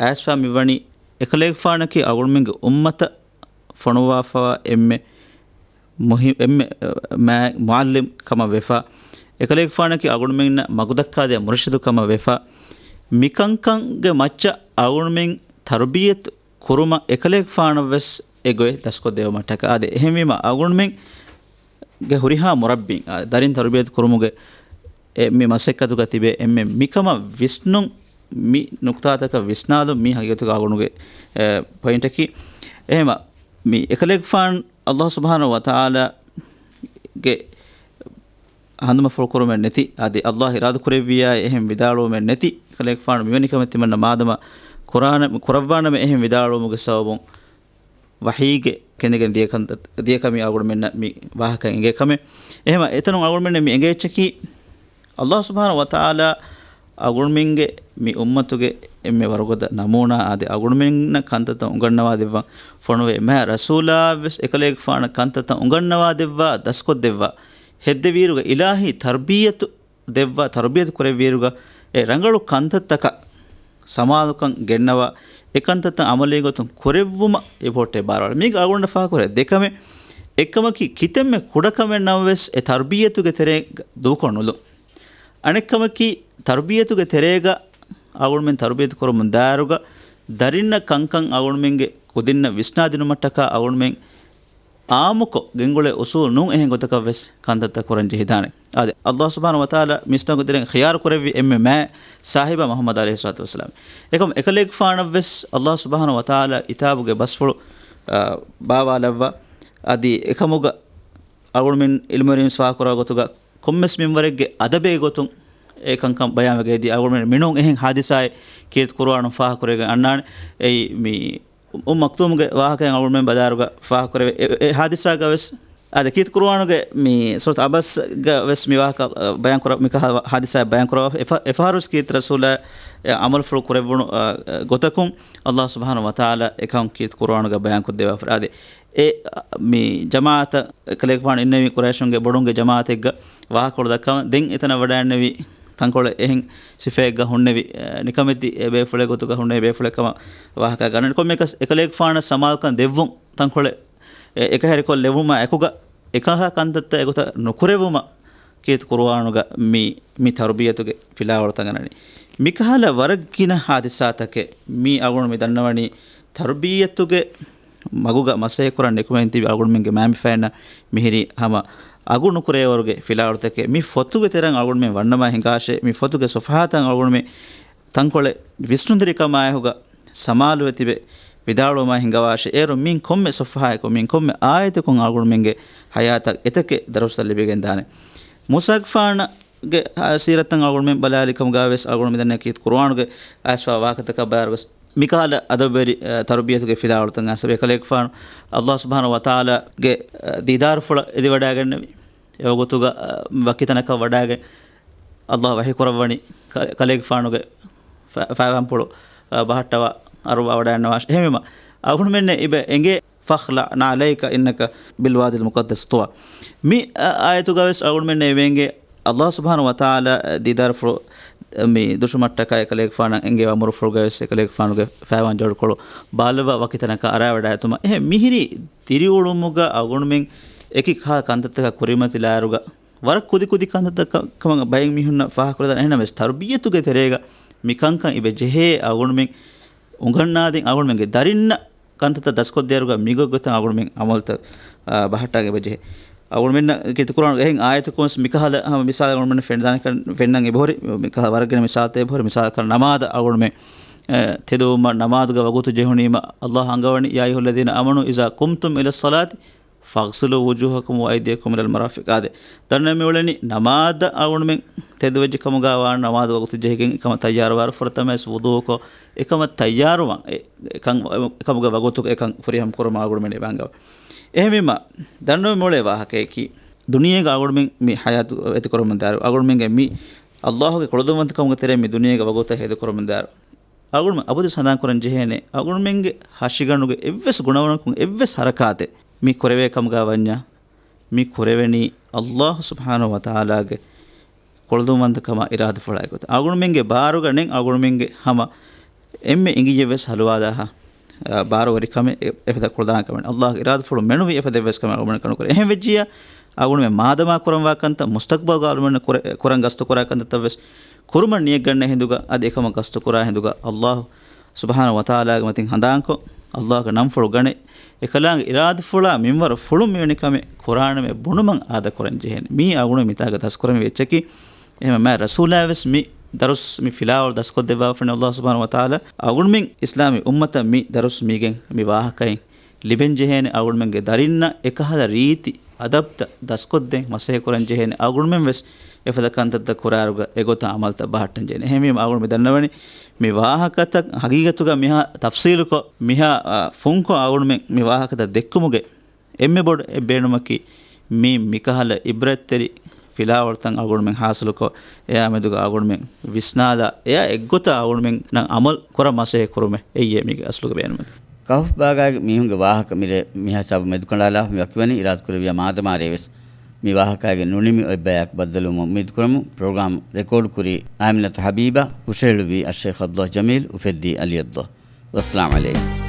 އައިސްފާ މިވަނީ އެކަލޭގެފާނަކީ އަޅުގަނޑުމެންގެ އުއްމަތަށް ފޮނުވާފައިވާ އެންމެ މުހި-، އެންމެ، އަ، މާ-، މުޢައްލިމް ކަމަށް ވެފަ، އެކަލޭގެފާނަކީ އަޅުގަނޑުމެންނަށް މަގުދައްކާދޭ މުރުޝިދު ކަމަށް ވެފަ، މިކަންކަންގެ މައްޗަށް އަޅުގަނޑުމެން ތަރުބިއްޔަތު ކުރުމަށް އެކަލޭގެފާނަށް ވެސް އެ ގޮތް ދަސްކޮށްދެވުމަށްޓަކާ. އާދެ، އެހެންވީމަ އަޅުގަނޑުމެންގެ ހުރިހާ މުރައްބީން، އާ، ދަރިން ތަރުބިއްޔަތު ކުރުމުގެ އެ މި މަސައްކަތުގަ ތިބޭ އެންމެ މިކަމަށް ވިސްނުން، މި ނުކުތާތަކަށް ވިސްނާލުން މީ ހަގީގަތުގަ އަޅުގަނޑުގެ، އެ، ޕޮއިންޓަކީ. އެހެންވީމަ، މި އެކަލޭގެފާނު އައްލާހު ސުބްޙާނަހު ވަތަޢާލާގެ ހަނދުމަފުޅު ކުރުމެއް ނެތި، އަދި އައްލާހު އިރާދަ ކުރެއްވިއްޔާ އެހެން ވިދާޅުވުމެއް ނެތި، ކަލޭގެފާނު މިވެނި ކަމެއް ތިމަންނަ މާދަމާ ކުރާނަ-، ކުރައްވާނަމޭ އެހެން ވިދާޅުވުމުގެ ސަބަބުން ވަޙީގެ ކެނޑިގެން ދިޔަ ކަންތައް، ދިޔަ ކަމީ އަޅުގަނޑުމެންނަށް މި ވާހަކަ އެނގޭ ކަމެއް. އެހެންވީމަ، އެތަނުން އަޅުގަނޑުމެންނަށް މި އެނގޭ އެއްޗަކީ، އައްލާހު ސުބްޙާނަހު ވަތަޢާލާ އަޅުގަނޑުމެންގެ މި އުއްމަތުގެ އެންމެ ވަރުގަދަ ނަމޫނާ އާދެ، އަޅުގަނޑުމެންނަށް ކަންތައްތައް އުނގަންނަވާދެއްވަން ފޮނުވޭ މާ ރަސޫލާއަށްވެސް އެކަލޭގެފާނަށް ކަންތައްތައް އުނގަންނަވާދެއްވާ، ދަސްކޮށްދެއްވާ، ހެއްދެވިއިރުގަ އިލާހީ ތަރުބިއްޔަތު ދެއްވާ، ތަރުބިއްޔަތު ކުރެއްވިއިރުގަ އެ ރަނގަޅު ކަންތައްތަކަށް ސަމާލުކަން ގެންނަވާ، އެ ކަންތައްތައް އަމަލީ ގޮތުން ކުރެއްވުމަށް އެ ފޮތް ބާރުއަޅާ. މީގަ އަޅުގަނޑަށް ފާހަގަކުރޭ ދެކަމެއް. އެއްކަމަކީ، ކިތަންމެ ކުޑަކަމެއް ނަމަވެސް އެ ތަރުބިއްޔަތުގެ ތެރޭގަ ދޫކޮށް ނުލުން. އަނެއްކަމަކީ، ތަރުބިއްޔަތުގެ ތެރޭގަ އަޅުގަނޑުމެން ތަރުބިއްޔަތު ކުރަމުން ދާއިރުގަ ދަރިންނަށް ކަންކަން އަޅުގަނޑުމެންގެ ކުދިންނަށް ވިސްނާދިނުމަށްޓަކާ އަޅުގަނޑުމެން އާއްމުކޮށް ގެންގުޅޭ އުސޫލު ނޫން އެހެން ގޮތަކަށް ވެސް ކަންތައްތައް ކުރަން ޖެހިދާނެ. އާދެ، އައްލާހު ސުބްޙާނަހު ވަތަޢާލާ މީސްތަކުންގެ ތެރެއިން ޚިޔާރު ކުރެއްވި އެންމެ މާތް ސާހިބާ މުޙައްމަދު ޢަލައިހިއްޞަލާތު ވައްސަލާމް. އެކަމަ އެކަލޭގެފާނަށް ވެސް އައްލާހު ސުބްޙާނަހު ވަތަޢާލާ ކިތާބުގެ ބަސްފުޅު، އާ، ބާވާލައްވާ. އަދި އެކަމުގަ އަޅުގަނޑުމެން ޢިލްމުވެރިން ވެސް ފާހަގަކުރާ ގޮތުގަ ކޮންމެސް މިންވަރެއްގެ އަދަބެއް ގޮތުން އެ ކަންކަން ބަޔާންވެގެން ދިޔަ. އަޅުގަނޑުމެން މިނޫން އެހެން ހާދިސާއެއް ކީރިތި ޤުރުއާނުން ފާހަގަކުރެވިގެން އަންނާނެ. އެއީ މި އުއްމު މަކްތޫމްގެ ވާހަކައިން އަޅުގަނޑުމެން ބަލާއިރުގަ ފާހަގަކުރެވޭ. އެ، އެ ހާދިސާގަ ވެސް، އާދެ، ކީރިތި ޤުރުއާނުގެ މި ސޫރަތު ޢަބަސްގަ ވެސް މި ވާހަކަ، އަ، ބަޔާން ކުރަ-، މިކަހަލަ ހާދިސާއެއް ބަޔާން ކުރައްވާފަ. އެފަ-، އެފަހަރު ވެސް ކީރިތި ރަސޫލާ، އެ، ޢަމަލުފުޅު ކުރެއްވުނު، އަ، އަ، ގޮތަކުން އައްލާހު ސުބްޙާނަހު ވަތަޢާލާ އެކަން ކީރިތި ޤުރުއާނުގަ ބަޔާން ކޮށްދެއްވާފަ. އާދެ، އެ، އަ، މި ޖަމާޢަތަށް އެކަލޭގެފާނު އިންނެވި ޤުރައިޝުންގެ ބޮޑުންގެ ޖަމާޢަތެއްގަ ވާހަކަފުޅު ދައްކަވަން. ދެން އެތަނަށް ވަޑައިންނެވި ތަންކޮޅެއް އެހެން ސިފައެއްގަ ހުންނެވި، އެ، ނިކަމެތި އެ ބޭފުޅެއް ގޮތުގަ ހުންނެވި ބޭފުޅެއް ކަމަށް ވާހަކަ ގަންނަން. ކޮންމެއަކަސް އެކަލޭގެފާނަށް ސަމާލުކަން ދެއްވުން ތަންކޮޅެއް، އެ، އެކަހެރިކޮށް ލެއްވުމާ އެކުގަ އެކަހަލަ ކަންތައްތައް އެގޮތަށް ނުކުރެއްވުމަށް ކީރިތި ޤުރުއާނުގަ މި، މި ތަރުބިޔަތުގެ ފިލާވަޅުތައް ގަންނަނީ. މިކަހަލަ ވަރަށް ގިނަ ހާދިސާތަކެއް މީ އަޅުގަނޑު މި ދަންނަވަނީ ތަރުބިޔަތުގެ މަގުގަ މަސައްކަތްކުރަން ނިކުމެން ތިބި އަޅުގަނޑުމެންގެ މައިންބަފައިންނަށް މިހިރީ ހަމަ އަގު ނުކުރޭވަރުގެ ފިލާވަޅުތަކެއް. މި ފޮތުގެ ތެރެއަށް އަޅުގަނޑުމެން ވަންނަމާ ހިނގާށޭ، މި ފޮތުގެ ސޮފްހާތައް އަޅުގަނޑުމެން ތަންކޮޅެއް ވިސްނުންތެރިކަމާއެކުގަ ސަމާލުވެ ތިބެ ވިދާޅުވުމާ ހިނގަވާށޭ. އޭރު މިން ކޮންމެ ސޮފްހާއަކުން، މިން ކޮންމެ އާޔަތަކުން އަޅުގަނޑުމެންގެ ހަޔާތަށް އެތަކެއް ދަރުސްތައް ލިބިގެންދާނެ. މޫސާގެފާނަށް ގެ، އާ، ސީރަތަށް އަޅުގަނޑުމެން ބަލާލި ކަމުގަވެސް އަޅުގަނޑު މިދަންނަ ކީރިތި ޤުރުއާނުގެ އައިސްފާ ވާހަކަތަކަށް ބާރުވެސް މިކަހަލަ އަދަބުވެރި، އާ، ތަރުބިޔަތުގެ ފިލާވަޅުތައް އައިސް އެކަލޭގެފާނު ﷲ ސުބްޙާނަހޫ ވަތަޢާލާގެ، އާ، ދީދާރުފުޅަށް އެދިވަޑައިގެންނެވި. އެވަގުތުގަ، އާ، ވަކިތަނަކަށް ވަޑައިގެން ﷲ ވަޙީ ކުރައްވަނީ ކަ-، ކަލޭގެފާނުގެ ފަ-، ފައިވާންޕުޅު، އާ، ބަހައްޓަވާ އަރުވާ ވަޑައިގަންނަވާށޭ. އެހެންވީމަ އަޅުގަނޑުމެންނެ އިބެ އެނގޭ فاخلع نعليك إنك بالواد المقدس طوى. މި، އަ، އާޔަތުގަވެސް އަޅުގަނޑުމެންނަށް އެވެންގެ ﷲ ސުބްޙާނަހޫ ވަތަޢާލާ ދީދާރުފުޅު މި ދުށުމަށްޓަކާ އެކަލޭގެފާނަށް އެންގެވާ އަމުރުފުޅުގަވެސް އެކަލޭގެފާނުގެ ފައިވާން ޖަހުރުކޮޅު ބާއްލަވާ ވަކިތަނަކަށް އަރާވަޑައިގަތުމަށް. އެހެން މިހިރީ ދިރިއުޅުމުގަ އަޅުގަނޑުމެން އެކި ކަހަލަ ކަންތައްތަކަށް ކުރިމަތިލާއިރުގަ ވަރަށް ކުދިކުދި ކަންތައްތައް ކަ-، ކަމަށް ބައެއް މީހުންނަށް ފާހަގަކުރެވިދާނެ. އެހެންނަމަވެސް ތަރުބިޔަތުގެ ތެރޭގަ މި ކަންކަން އިބެ ޖެހޭ އަޅުގަނޑުމެން އުނގަންނާދިން އަޅުގަނޑުމެންގެ ދަރިންނަށް ކަންތައްތައް ދަސްކޮށްދޭއިރުގަ މިގޮތްގޮތަށް އަޅުގަނޑުމެން އަމަލުތައް، އާ، ބަހައްޓާގެ އެބަޖެހޭ. އަޅުގަނޑުމެންނަށް ކީރިތި ޤުރުއާނުގެ އެހެން އާޔަތަކުން ވެސް މިކަހަލަ ހަމަ މިސާލެއް އަޅުގަނޑުމެން ފެނިދާނެކަން ފެންނަން އެބަހުރި، މިކަހަލަ ވަރަށްގިނަ މިސާލުތައް އެބަހުރި. މިސާލަކަށް ނަމާދަށް އަޅުގަނޑުމެން، އެ، ތެދުވުމަށް ނަމާދުގެ ވަގުތު ޖެހުނީމަ ﷲ އަންގަވަނީ يا أيها الذين آمنوا إذا قمتم إلى الصلاة فاغسلوا وجوهكم وأيديكم إلى المرافق އާދެ. ދަންނަ މިއުޅެނީ ނަމާދަށް އަޅުގަނޑުމެން ތެދުވެއްޖެ ކަމުގަ ވާން ނަމާދު ވަގުތު ޖެހިގެން އެކަމަށް ތައްޔާރުވާރު ފުރަތަމަވެސް ވުޟޫކޮށް އެކަމަށް ތައްޔާރުވާން އެ-، އެކަން-، އެކަމުގެ ވަގުތު އެކަން ފުރިހަމަ ކުރުމަށް އަޅުގަނޑުމެން އެބަ އަންގަވަން. އެހެންވީމަ، ދަންނަވަން މިއުޅޭ ވާހަކަޔަކީ، ދުނިޔޭގަ އަޅުގަނޑުމެން މި ޙަޔާތު އެތިކުރަމުންދާއިރު، އަޅުގަނޑުމެންގެ މި ﷲ ގެ ކުޅަދުންވަންތަކަމުގެ ތެރެއިން މި ދުނިޔޭގަ ވަގުތަށް ހޭދަކުރަމުންދާއިރު، އަޅުގަނޑުމެން އަބަދު ސަނދާން ކުރަން ޖެހޭނެ، އަޅުގަނޑުމެންގެ ހަށިގަނޑުގެ އެއްވެސް ގުނަވަނަކުން އެއްވެސް ޙަރަކާތެއް މި ކުރެވޭ ކަމުގަ ވަންޏާ، މި ކުރެވެނީ ﷲ ސުބްޙާނަހޫ ވަތަޢާލާގެ ކުޅަދުންވަންތަކަމާ އިރާދަފުޅާއެކު. އަޅުގަނޑުމެންގެ ބާރުގަ ނެތް އަޅުގަނޑުމެންގެ ހަމަ އެންމެ އިނގިއްޔެއް ވެސް ހަލުވާލާހާ، އާ، ބާރުވެރިކަމެއް އެ-، އެފަދަ ކުޅަދާނަ ކަމެއް. ﷲ ގެ އިރާދަފުޅު މެނުވީ އެފަދަ އެއްވެސް ކަމެއް އަޅުގަނޑުމެން ނުކުރޭ. އެހެން ވެއްޖިއްޔާ، އަޅުގަނޑުމެން މާދަމާ ކުރަންވާ ކަންތައް މުސްތަޤްބަލްގަ އަޅުގަނޑުމެން ކުރަ-، ކުރަން ގަސްތު ކުރާ ކަންތައްތައް ވެސް ކުރުމަށް ނިޔަތްގަންނަ ހިނދުގަ، އަދި އެކަމަށް ގަސްތު ކުރާ ހިނދުގަ، ﷲ ސުބްޙާނަހޫ ވަތަޢާލާގެ މަތިން ހަނދާންކޮށް، ﷲ ގެ ނަންފުޅު ގަނެ، އެކަލާނގެ އިރާދަފުޅާ މިންވަރު ފުޅުން މިވެނި ކަމެއް ކުރާނަމޭ ބުނުމަށް އާދަކުރަން ޖެހޭނެ. މީ އަޅުގަނޑު މިތާގަ ދަސްކުރަންވީ އެއްޗަކީ. އެހެންވެ މާތް ރަސޫލާ ވެސް މި ދަރުސް މި ފިލާވަޅު ދަސްކޮށްދެއްވާފަނި ﷲ ސުބްޙާނަހޫ ވަތަޢާލާ އަޅުގަނޑުމެން އިސްލާމީ އުއްމަތަށް މި ދަރުސް މީގެން މި ވާހަކައިން ލިބެން ޖެހޭނެ. އަޅުގަނޑުމެންގެ ދަރިންނަށް އެކަހަލަ ރީތި އަދަބްތައް ދަސްކޮށްދޭން މަސައްކަތް ކުރަން ޖެހޭނެ. އަޅުގަނޑުމެން ވެސް އެފަދަ ކަންތައްތައް ކުރާއިރުގަ އެގޮތަށް އަމަލުތައް ބަހައްޓަން ޖެހޭނެ. އެހެންވީމަ އަޅުގަނޑު މި ދަންނަވަނީ މި ވާހަކަތައް ހަގީގަތުގަ މިހާ ތަފްސީލުކޮށް، މިހާ، އާ، ފުންކޮށް އަޅުގަނޑުމެން މި ވާހަކަތައް ދެއްކުމުގެ އެންމެ ބޮޑު އެއް ބޭނުމަކީ، މީ މިކަހަލަ އިބްރަތްތެރި ފިލާވަޅުތައް އަޅުގަނޑުމެން ހާސިލުކޮށް، އެއާ މެދުގަ އަޅުގަނޑުމެން ވިސްނާލާ، އެއާ އެއްގޮތަށް އަޅުގަނޑުމެންނަށް އަމަލު ކުރަން މަސައްކަތް ކުރުމެއް އެއީ މީގެ އަސްލުގެ ބޭނުމެއް. ކަހުފު ބާގާގެ މީހުންގެ ވާހަކަ މިރޭ މިހާ ހިސާބު މެދުކަނޑާލާފަ މި ވަކިވަނީ. އިރާދަކުރެއްވިޔާ މާދަމާ ރޭވެސް މި ވާހަކައިގެ ނުނިމި އޮތްބަޔާއެކު ބައްދަލުވުމަށް އުއްމީދުކުރަމު. ޕްރޮގްރާމް ރެކޯޑް ކުރީ އާމިނަތު ހަބީބާ، ހުށަހެޅުއްވީ އައްޝައިޚް ޢަބްދުﷲ ޖަމީލް، އުފެއްދީ ޢަލީ ޢަބްދުﷲ. ވައްސަލާމް ޢަލައިކުމް.